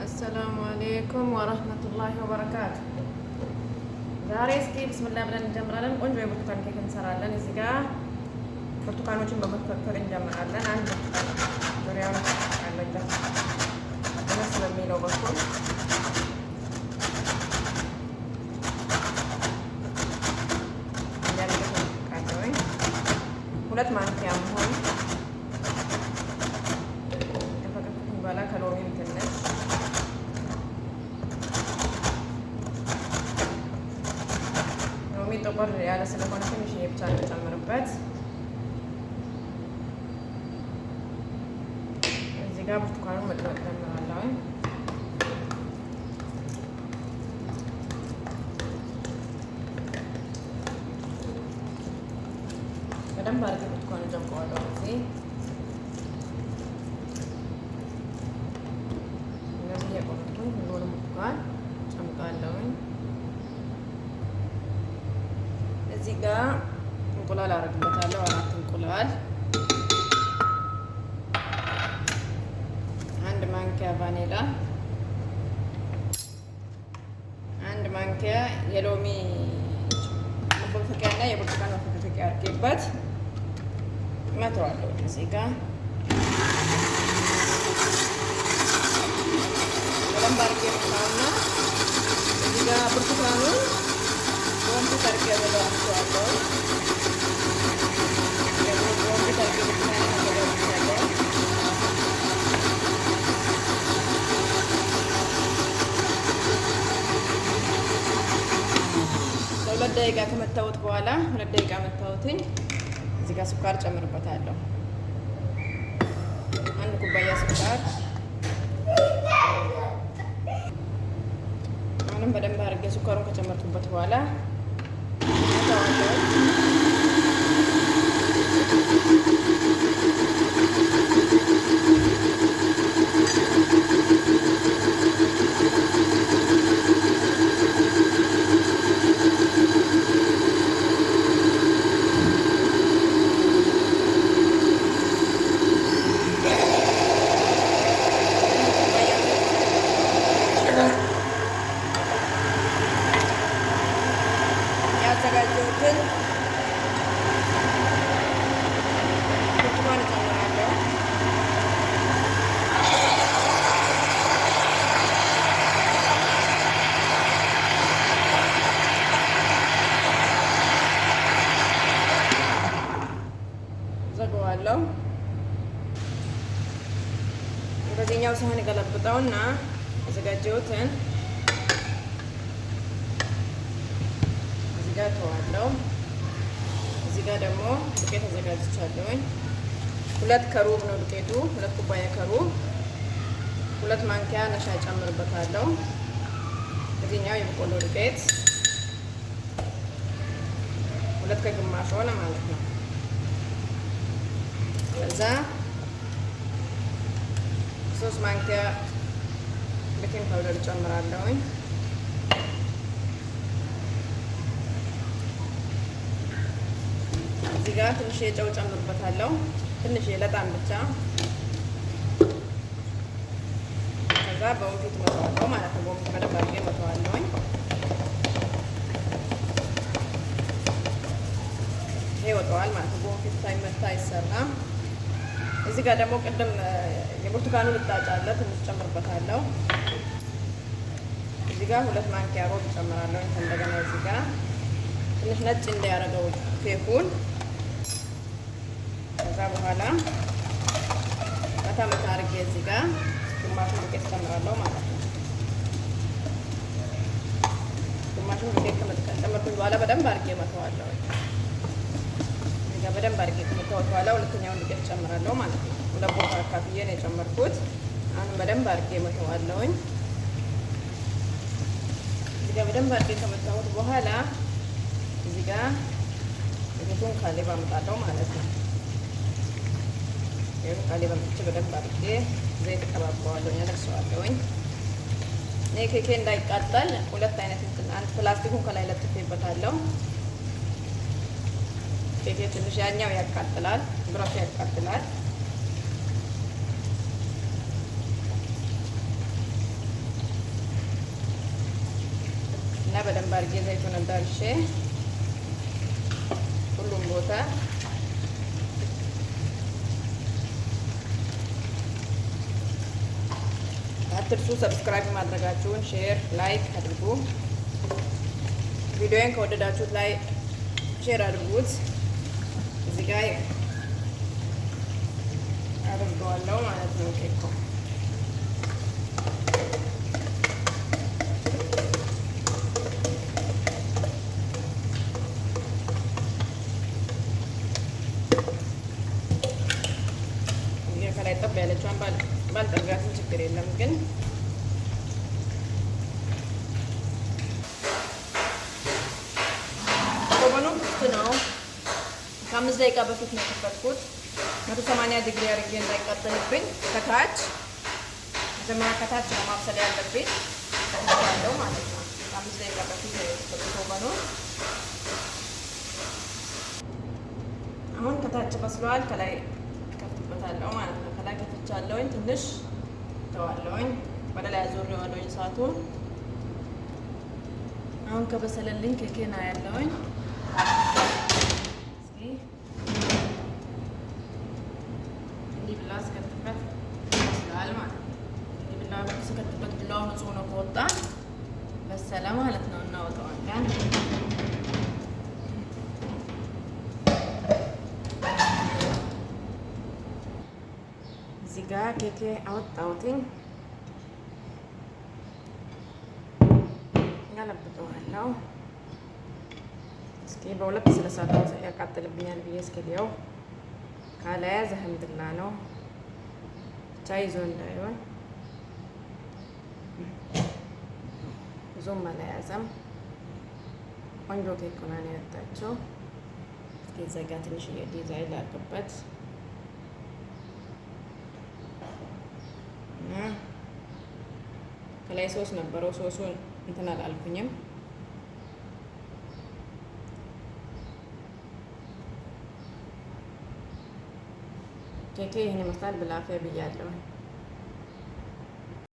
السلام عليكم ورحمة الله وبركاته። ዛሬ እስኪ بسم الله ብለን እንጀምራለን። ቆንጆ የብርቱካን ኬክ እንሰራለን። እዚህ ጋር ብርቱካኖችን በመፈቅፈቅ እንጀምራለን። አንድ ብርቱካን ዙሪያውን አለጋ አነስ በሚለው በኩል እንዳለ 2 ማንኪያ መሆን ከፈቀፈቅኩኝ በኋላ ከሎሚም ትንሽ፣ ሎሚ ጠቆር ያለ ስለሆነ ትንሽ ብቻ ነው የምጨምርበት። እዚህ ጋር ብርቱካኑን መጭመቅ ጀምራለሁ። በደንብ አድርጌ ብርቱካኑን ጨምቀዋለሁ። እዚህ እንደዚህ እየቆረጥኩኝ ሁሉንም ብርቱካን ጨምቃለሁኝ። እዚህ ጋር እንቁላል አደርግበታለሁ። አራት እንቁላል፣ 1 ማንኪያ ቫኒላ፣ 1 ማንኪያ የሎሚ መፈቅፈቂያ እና የብርቱካን መፈቅፈቂያ አድርጌበት መተዋለሁ። እዚህ ጋር በደንብ አድርጌ መታውና እዚህ ጋር ብርቱካኑን በወንፊት አድርጌ በለዋቸዋለሁ። በወንፊት አድርጌ ብርቱካኑን አዘጋጅቻለሁ። ለ2 ደቂቃ ከመታወት በኋላ፣ 2 ደቂቃ መታወትኝ፣ እዚህ ጋር ስኳር ጨምርበታለሁ። 1 ኩባያ ስኳር። አሁንም በደንብ አድርጌ ስኳሩን ከጨመርኩበት በኋላ መታዋለሁ። ያዘጋጀሁትን ብርቱካን እጨምራለሁ። ዘገዋለሁ። በዚህኛው ሳህን ገለብጠውና ያዘጋጀሁትን እዚህ ጋር ተዋለው። እዚህ ጋር ደግሞ ዱቄት አዘጋጅቻለሁኝ። 2 ከሩብ ነው ዱቄቱ፣ 2 ኩባያ ከሩብ፣ 2 ማንኪያ ነሻ ጨምርበታለሁ። እዚህኛው የበቆሎ ዱቄት 2 ከግማሽ ሆነ ማለት ነው። ከዛ 3 ማንኪያ baking powder ጨምራለሁኝ። እዚህ ጋር ትንሽ የጨው ጨምርበታለሁ። ትንሽ ለጣም ብቻ። ከዛ በወንፊት መተዋለሁ ማለት ነው። በወንፊት በደንብ አድርጌ መተዋለሁኝ። ይሄ ይወጣዋል ማለት ነው። በወንፊት ሳይመታ አይሰራም። እዚህ ጋር ደግሞ ቅድም የብርቱካኑ ልጣጭ አለ፣ ትንሽ ጨምርበታለሁ። እዚህ ጋር 2 ማንኪያ ሮብ ጨምራለሁ። እንደገና እዚህ ጋር ትንሽ ነጭ እንዲያደርገው ኬኩን። ከዛ በኋላ መታ መታ አድርጌ እዚህ ጋር ግማሹን ዱቄት ጨምራለሁ ማለት ነው። ግማሹን ዱቄት ከጨመርኩኝ በኋላ በደንብ አድርጌ መተዋለሁ። እዚህ ጋር በደንብ አድርጌ ከመታወት በኋላ ሁለተኛውን ዱቄት ጨምራለሁ ማለት ነው። ሁለት ቦታ አካፍዬ ነው የጨመርኩት። አሁንም በደንብ አድርጌ መተዋለሁኝ። እዚህ ጋር በደንብ አድርጌ ከመታወት በኋላ እዚህ ጋር ዱቄቱን ካሌብ አመጣለሁ ማለት ነው። ይሄን ካሌብ አምጥቼ በደንብ አድርጌ ዘይት እቀባባዋለሁኝ፣ አለቅሰዋለሁኝ። እኔ ኬኬ እንዳይቃጠል ሁለት አይነት እንትን አንድ ፕላስቲኩን ከላይ ለጥፌበታለሁ። ኬኬ ትንሽ ያኛው ያቃጥላል፣ ብረቱ ያቃጥላል። በደንብ አድርጌ ዘይቱን አዳርሼ ሁሉም ቦታ አትርሱ። Subscribe ማድረጋችሁን፣ share፣ like አድርጉ። ቪዲዮን ከወደዳችሁት ላይ share አድርጉት። እዚህ ጋር አድርገዋለሁ ማለት ነው ኬኩ። ከላይ ጠብ ያለችዋን ባልጠርጋትም ችግር የለም ግን Oven ኑ ክፍት ነው። ከ5 ደቂቃ በፊት ነው የከፈትኩት። 180 ዲግሪ አድርጌ እንዳይቃጠልብኝ ከታች መጀመሪያ ከታች ነው ማብሰል ያለብኝ ያለው ማለት ነው። ከ5 ደቂቃ በፊት ነው የከፈትኩት oven ኑ። አሁን ከታች በስሏል። ከላይ ከፍትበታለሁ ማለት ነው። ከላይ ከፍቻለሁኝ፣ ትንሽ ተዋለሁኝ፣ ወደ ላይ አዞሬዋለሁኝ እሳቱን። አሁን ከበሰለልኝ ኬኬን አያለሁኝ። እስኪ እንዲህ ብላ ስከትበት ይመስላል ማለት ነው። እንዲህ ብላ ስከትበት ብላው ንጹህ ነው፣ ከወጣ በሰለ ማለት ነው። እናወጣዋለን። እዚህ ጋር ኬኬ አወጣሁትኝ፣ ገለብጠዋለሁ። እስኪ በሁለት ስለሰራሁት ያቃጥልብኛል ብዬ እስኪ ሊያው ካለያዘ አልሐምዱሊላህ ነው። ብቻ ይዞ እንዳይሆን፣ ብዙም አልያዘም። ቆንጆ ኬክ ሆና ነው የወጣችው። እስኪ እዛ ጋ ትንሽዬ ዲዛይን ላድርግበት። ከላይ ሶስ ነበረው። ሶሱን እንትን አላልኩኝም። ኬኬ ይህን ይመስላል። ብላፊያ ብያለሁ።